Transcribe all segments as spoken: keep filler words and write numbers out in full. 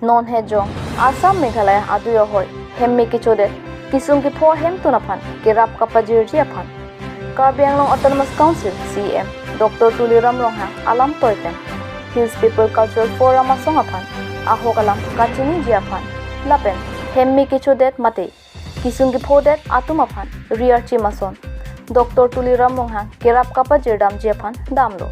Non hejong, Assam Meghalaya adui ahoi, hemme kechodet, kesung kepho ahemtun aphan kerap kapajirji aphan Karbi Anglong Autonomous Council C E M Doctor Tuliram Ronghang alam toi pen Hills People Cultural Forum asong aphan ahok alam kachiniji aphan lapen hemme kechodet mate kesung kephodet atum aphan ri archim ason Doctor Tuliram Ronghang kerap kapajirdamji aphan damlo.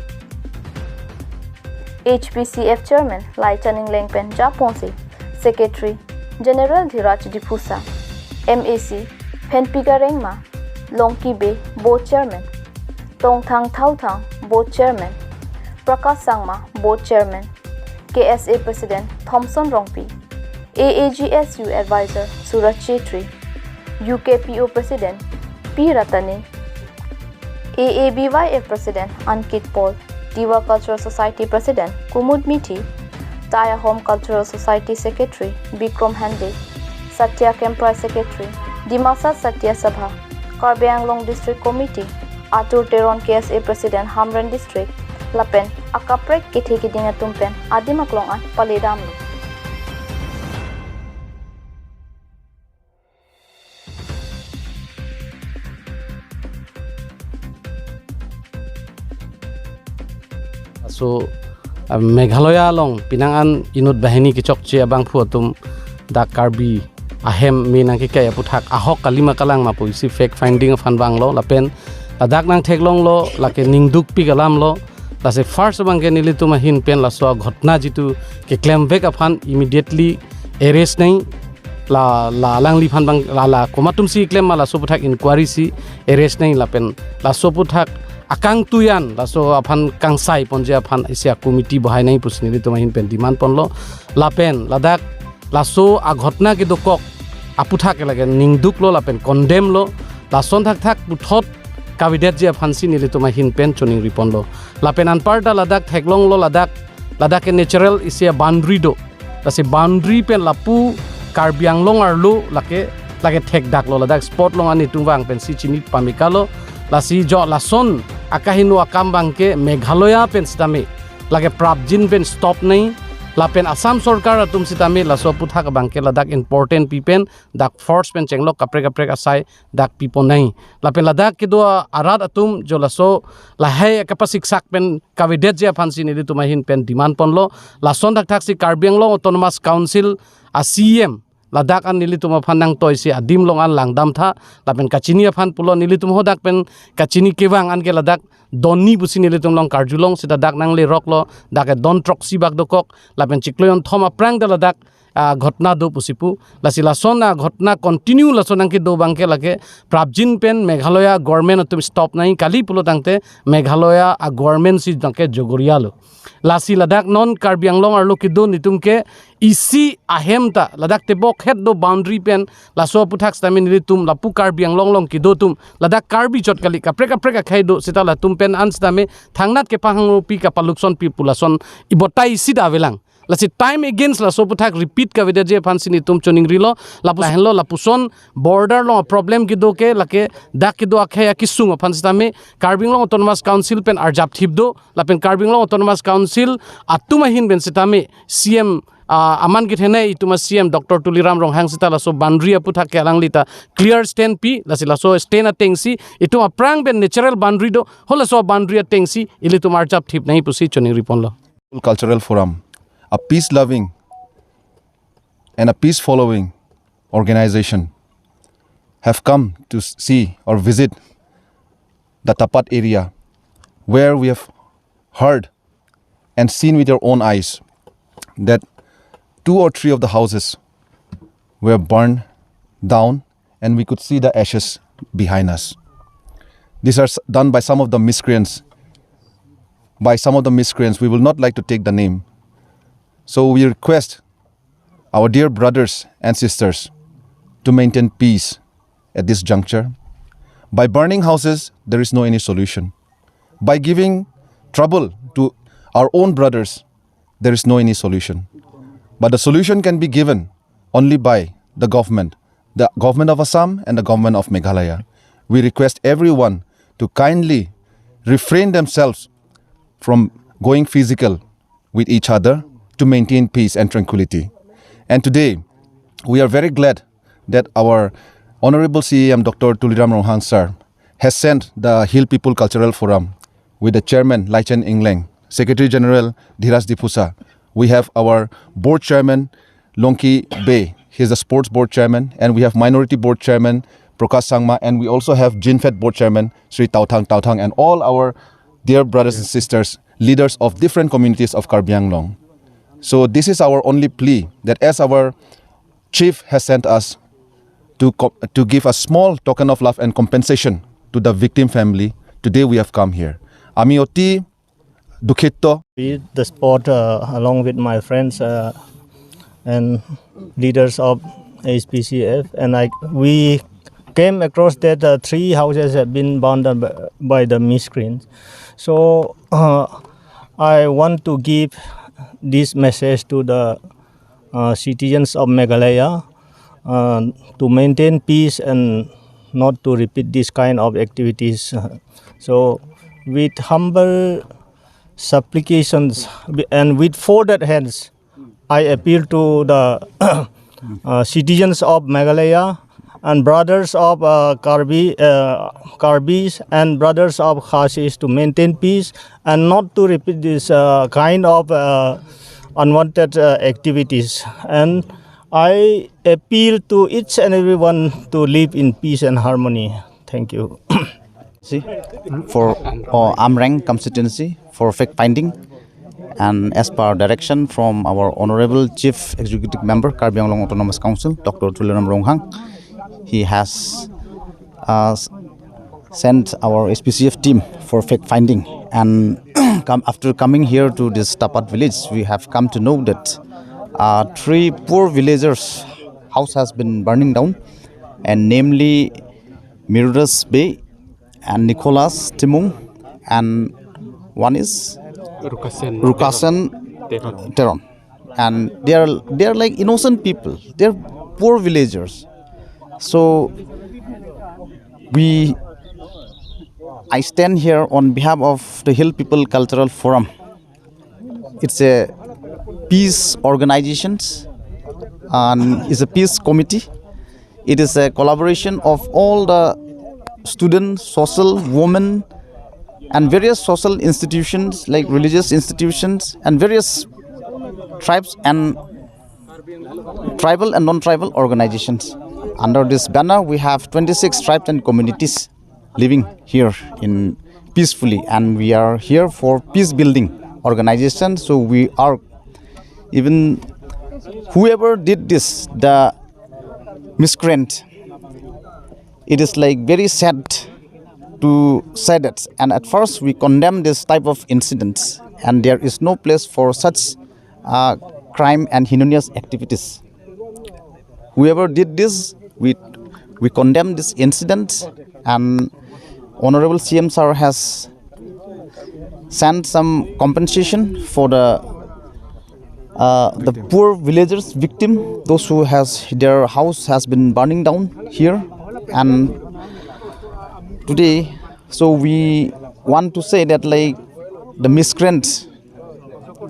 H P C F Chairman Laichan Engleng pen japonsi Secretary General Dhiraj Diphusa, M A C Phenpiga Rengma, Longki Bey Board Chairman, Tongthang Thauthang Board Chairman, Prakash Sangma Board Chairman, K S A President Thomson Rongpi, A A G S U Advisor Suraj Chetri, U K P O President P Ratani, A A B Y F President Ankit Paul, Tiwa Cultural Society President Kumud Mithi, Taya Home Cultural Society Secretary Bikram Hande, Satya Kemprai Secretary, Dimasa Satya Sabha, Karbi Anglong District Committee, Atur Teron K S A President Hamren District, lapen akaprek kethe keding atum pen adim aklong an paledamlo. So, uh, Meghalaya along penang an inut banghini kechokche abangphu atum dak Karbi ahem me nangkekai aputhak ahok kalima kalang ma pusi fact finding aphan vanglo lapen ladak nangtheklonglo lake ningdukpik alamlo. Lasi first abangke nelitum ahin pen laso aghotna jitu keklemvek aphan immediately arrest nangji, la la alangliphan abang la la komatumsi keklem ma laso aputhak inquiry si arrest nangji lapen laso aputhak akangtui an laso aphan kangsai ponji aphan isi a-committee bohai nangji pusi nelitum ahin pen demand ponlo lapen ladak laso aghotna kedokok aputhak lake ningduklo lapen condemn lo, lason thakthak puthot kavedetji aphansi nelitum ahin pen choningri ponlo. Lapen anparta ladak theklonglo ladak, ladak ke natural isi a-boundary do. Lasi boundary pen lapu Karbi Anglong arlo lake, lake thekdaklo ladak spot along an itum vang pensi chini pamekalo. Lasi jo lason akaheno akam abangke Meghalaya pen sitame lake prapjin pen stop nangji lapen Assam sorkar atum sitame laso aputhak abangke ladak important pi pen dak force pen chenglok kaprek kaprek asai dak pipon nangji. Lapen ladak kedo arat atum jo laso lahai kapasiksak pen kavedetji aphansi nelitum ahin pen demand ponlo. Lason thakthaksi Karbi Anglong Autonomous Council a-C E M ladak an nelitum aphan nangtoisi adim along an langdamtha lapen kachini aphan pulo, nelitum hadak pen kachini kevang anke ladak don ni pusi nelitum along karjulong seta dak nangleroklo, dak ke don throksi bak dokok lapen chiklo jonthom aphrang ta ladak aghotna do pusi pu. Lasi lason aghotna continue lason nangkedo abangke lake prapjin pen Meghalaya government atum stop nangji, kali pulo tangte Meghalaya a-government si tangke jogorialo. Lasi ladak non Karbi Anglong arlo kedo netum ke isi ahem ta ladak tebokhet do boundary pen laso aputhak sitame nelitum lapu Karbi Anglong along kedo atum ladak Karbi chot kali, kaprek kaprek akhei do seta latum pen an sitame thangnat kepahangpi kapalukson pi pu lason ibotai isi ta avelang. Lasi time against laso aputhak repeat kavedetji aphansi netum choningrilo, lapu lahenlo lapuson border along problem kedo ke lake dak kedo akhei akesung aphan sitame Karbi Anglong Autonomous Council pen arjapthip do lapen Karbi Anglong Autonomous Council atum ahin pen sitame C M, ah, aman kethenei itum a-C M Doctor Tuliram Ronghang seta laso boundary aputhak ke alangli ta clear stand pi, lasi laso stand atengsi itum aphrang pen natural boundary do, ho laso boundary atengsi ilitum arjapthip nangji pusi choningri ponlo. Cultural Forum, a peace-loving and a peace-following organization, have come to s-, see or visit the Tapat area, where we have heard and seen with your own eyes that two or three of the houses were burned down, and we could see the ashes behind us. These are s-, done by some of the miscreants. By some of the miscreants, we will not like to take the name. So we request our dear brothers and sisters to maintain peace at this juncture. By burning houses, there is no any solution. By giving trouble to our own brothers, there is no any solution. But the solution can be given only by the government, the government of Assam and the government of Meghalaya. We request everyone to kindly refrain themselves from going physical with each other to maintain peace and tranquility. And today, we are very glad that our Honorable C E M Doctor Tuliram Ronghang sir has sent the Hill People Cultural Forum with the chairman Laichen Engleng, Secretary General Dhiraj Diphusa. We have our board chairman Longki Bey. He is the sports board chairman, and we have minority board chairman Prakash Sangma, and we also have Jinfed board chairman Sri Tauthang Tauthang, and all our dear brothers and sisters, leaders of different communities of Karbi Anglong. So this is our only plea, that as our chief has sent us to co- to give a small token of love and compensation to the victim family, today we have come here. আমি অতি দুঃখিত। Reach the spot uh, along with my friends uh, and leaders of H P C F, and I we came across that uh, three houses have been burned down by, by the miscreants. So uh, I want to give this message to the uh, citizens of Meghalaya uh, to maintain peace and not to repeat this kind of activities. So, with humble supplications and with folded hands, I appeal to the uh, citizens of Meghalaya and brothers of uh, Karbi, uh, Karbis and brothers of Khasis to maintain peace and not to repeat this uh, kind of uh, unwanted uh, activities. And I appeal to each and everyone to live in peace and harmony. Thank you. See, for uh, Amreng constituency for fact finding, and as per direction from our honorable chief executive member Karbi Anglong Autonomous Council, Doctor Tuliram Ronghang, he has uh, sent our H P C F team for fact finding. And come, after coming here to this Tapat village, we have come to know that uh, three poor villagers' house has been burning down, and namely Mirudas Bey and Nicholas Timung, and one is Rukasen. Rukasen Teron. And they are they are like innocent people. They are poor villagers. So we I stand here on behalf of the Hill People Cultural Forum. It's a peace organizations and it's a peace committee. It is a collaboration of all the students, social, women, and various social institutions like religious institutions and various tribes and tribal and non-tribal organizations. Under this banner, we have twenty-six tribes and communities living here in peacefully, and we are here for peace building organization. So we are even whoever did this, the miscreant, it is like very sad to say that. And at first, we condemn this type of incidents, and there is no place for such uh, crime and heinous activities. Whoever did this, we we condemn this incident, and Honorable C M sir has sent some compensation for the uh, the poor villagers victim, those who has their house has been burning down here. And today, so we want to say that, like, the miscreant,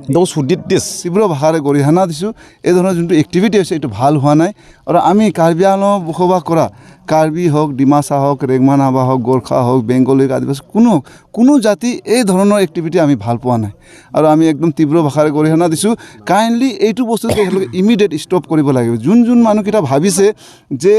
those who did this, তীব্ৰ ভাষাৰে গৰিহণা দিছোঁ। এই ধৰণৰ যোনটো এক্টিভিটি হৈছে, এইটো ভাল হোৱা নাই। আৰু আমি কাৰ্বি আংলঙত বসবাস কৰা কাৰ্বি হওক, ডিমাচা হওক, ৰেংমা নাবা হওক, গোৰ্খা হওক, বেংগলী হওক, আদিবাসী, কোনো কোনো জাতি এই ধৰণৰ এক্টিভিটি আমি ভাল পোৱা নাই। আৰু আমি একদম তীব্ৰ ভাষাৰে গৰিহণা দিছোঁ। কাইণ্ডলি এইটো বস্তু তেখেতলোকে ইমিডিয়েট ষ্টপ কৰিব লাগিব। যোন যোন মানুহকেইটা ভাবিছে যে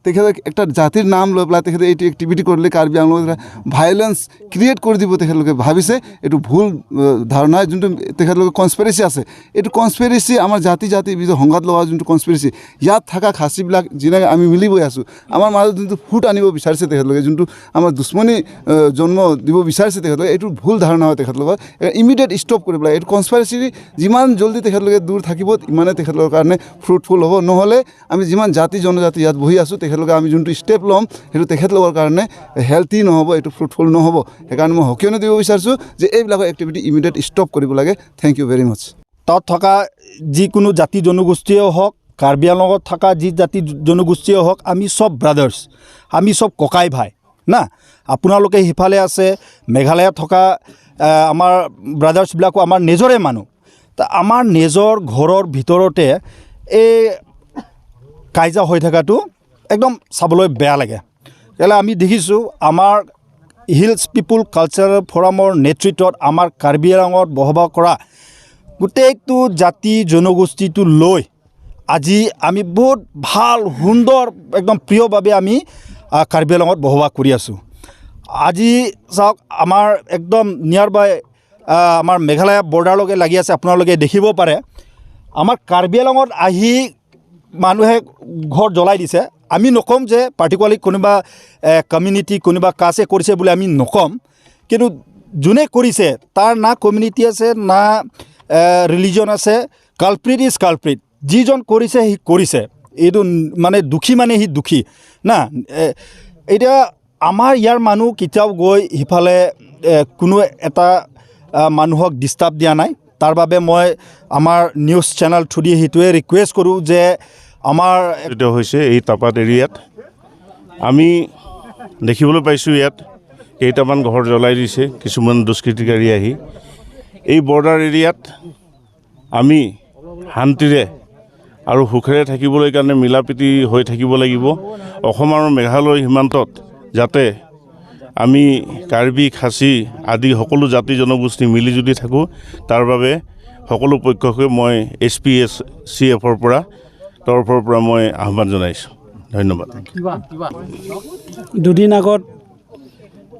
তেখেতে একটা জাতিৰ নাম লৈ পেলাই তেখেতে এইটো এক্টিভিটি কৰিলে কাৰ্বি আংলঙত এটা ভাইলেন্স ক্ৰিয়েট কৰি দিব, তেখেতলোকে ভাবিছে এইটো ভুল আহ, ধাৰণা। যোনটো তেখেতলোকে কনস্পিৰেচি আছে, এইটো কনস্পিৰেচি আমাৰ জাতি জাতি ভিতৰত সংঘাত লগা যোনটো কনস্পিৰেচি, ইয়াত থকা খাচীবিলাক যেনেকৈ আমি মিলি গৈ আছোঁ, আমাৰ মাজত যোনটো ফুট আনিব বিচাৰিছে তেখেতলোকে, যোনটো আমাৰ দুশ্মনী আহ, জন্ম দিব বিচাৰিছে তেখেতলোকে, এইটো ভুল ধাৰণা হয় তেখেতলোকৰ। ইমিডিয়েট ষ্টপ কৰিব লাগে। এইটো কনস্পিৰেচি যিমান জল্দি তেখেতলোকে দূৰ থাকিব, ইমানে তেখেতলোকৰ কাৰণে ফ্ৰুটফুল হ'ব। নহ'লে আমি যিমান জাতি জনজাতি ইয়াত বহি আছোঁ, তেখেতলোকে আমি যোনটো ষ্টেপ ল'ম, সেইটো তেখেতলোকৰ কাৰণে হেল্থি নহ'ব, এইটো ফ্ৰুটফুল নহ'ব। সেইকাৰণে মই সকীয়নি দিব বিচাৰিছোঁ যে এইবিলাকৰ এক্টিভিটি ইমিডিয়েট ষ্টপ কৰিব লাগে। Thank you very much. তাত থকা যিকোনো জাতি জনগোষ্ঠীয়ে হওক, কাৰ্বি আংলঙত থকা যি জাতি জনগোষ্ঠীয়ে হওক, আমি চব ব্ৰাদাৰ্ছ, আমি চব ককাই ভাই না। আপোনালোকে সিফালে আছে, মেঘালয়ত থকা আহ, আমাৰ ব্ৰাদাৰ্ছবিলাকো আমাৰ নিজৰে মানুহ। তা আমাৰ নিজৰ ঘৰৰ ভিতৰতে এই কাইজা হৈ থকাটো একদম চাবলৈ বেয়া লাগে। কেলে আমি দেখিছোঁ, আমাৰ হিলছ পিপুল কালচাৰেল ফৰামৰ নেতৃত্বত আমাৰ কাৰ্বি আংলঙত বসবাস কৰা গোটেইটো জাতি জনগোষ্ঠীটো লৈ আজি আমি বহুত ভাল, সুন্দৰ, একদম প্ৰিয়ভাৱে আমি, আহ, কাৰ্বি আংলঙত বসবাস কৰি আছোঁ। আজি চাওক, আমাৰ একদম নিয়াৰ বাই, আহ, আমাৰ মেঘালয় বৰ্ডাৰলৈকে লাগি আছে, আপোনালোকে দেখিব পাৰে। আমাৰ কাৰ্বি আংলঙত আহি মানুহে ঘৰ জ্বলাই দিছে। আমি নকম যে পাৰ্টিকুলাৰলি কোনোবা, এ, কমিউনিটি, কোনোবা কাষ্টে কৰিছে বুলি আমি নকম, কিন্তু যোনে কৰিছে, তাৰ না কমিউনিটি আছে, না, এ, ৰিলিজন আছে। Culprit is culprit. যিজন কৰিছে, সি কৰিছে। এইটো মানে দুখী, মানে সি দুখী না। এ, এতিয়া আমাৰ ইয়াৰ মানুহ কেতিয়াও গৈ সিফালে, এ, কোনো এটা, আ, মানুহক ডিষ্টাৰ্ব দিয়া নাই। তাৰ বাবে মই আমাৰ নিউজ চেনেল থ্ৰুদি সেইটোৱে ৰিকুৱেষ্ট কৰোঁ যে আমাৰ জড়িত হৈছে এই টাপাত এৰিয়াত। আমি দেখিবলৈ পাইছোঁ, ইয়াত কেইটামান ঘৰ জ্বলাই দিছে কিছুমান দুষ্কৃতিকাৰী আহি। এই বৰ্ডাৰ এৰিয়াত আমি শান্তিৰে আৰু সুখেৰে থাকিবলৈ কাৰণে মিলাপ্ৰীতি হৈ থাকিব লাগিব। অসম আৰু মেঘালয় সীমান্তত যাতে আমি কাৰ্বি, খাচী আদি সকলো জাতি জনগোষ্ঠী মিলিজুলি থাকোঁ, তাৰ বাবে সকলো পক্ষকে মই এছ পি এছ চি এফৰ পৰা, তৰফৰ পৰা মই আহ্বান জনাইছোঁ। ধন্যবাদ। দুদিন আগত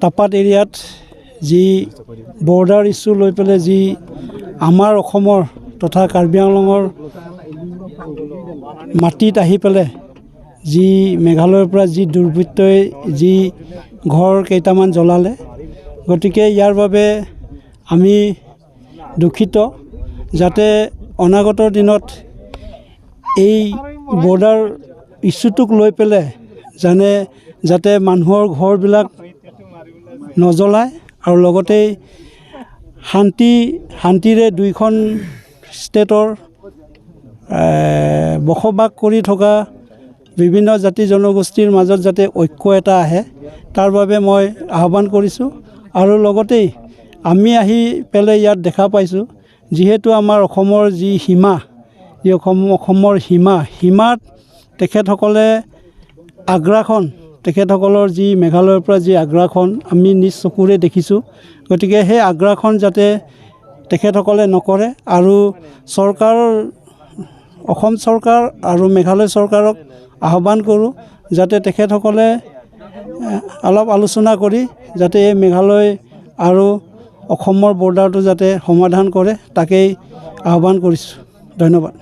টাপাত এৰিয়াত যি বৰ্ডাৰ ইছ্যু লৈ পেলাই যি আমাৰ অসমৰ তথা কাৰ্বি আংলঙৰ মাটিত আহি পেলাই যি মেঘালয়ৰ পৰা যি দুৰ্বৃত্তই যি ঘৰ কেইটামান জ্বলালে, গতিকে ইয়াৰ বাবে আমি দুখিত। যাতে অনাগত দিনত এই বৰ্ডাৰ ইছ্যুটোক লৈ পেলাই জানে যাতে মানুহৰ ঘৰবিলাক নজ্বলায় আৰু লগতেই শান্তি, শান্তিৰে দুইখন ষ্টেটৰ, এ, বসবাস কৰি থকা বিভিন্ন জাতি জনগোষ্ঠীৰ মাজত যাতে ঐক্য এটা আহে, তাৰ বাবে মই আহ্বান কৰিছোঁ। আৰু লগতেই আমি আহি পেলাই ইয়াত দেখা পাইছোঁ, যিহেতু আমাৰ অসমৰ যি সীমা, যি অসম, অসমৰ সীমা, সীমাত তেখেতসকলে আগ্ৰাখন, তেখেতসকলৰ যি মেঘালয়ৰ পৰা যি আগ্ৰাখন আমি নিজ চকুৰে দেখিছোঁ। গতিকে সেই আগ্ৰাখন যাতে তেখেতসকলে নকৰে আৰু চৰকাৰৰ, অসম চৰকাৰ আৰু মেঘালয় চৰকাৰক আহ্বান কৰোঁ যাতে তেখেতসকলে, এ, অলপ আলোচনা কৰি যাতে এই মেঘালয় আৰু অসমৰ বৰ্ডাৰটো যাতে সমাধান কৰে, তাকেই আহ্বান কৰিছোঁ। ধন্যবাদ।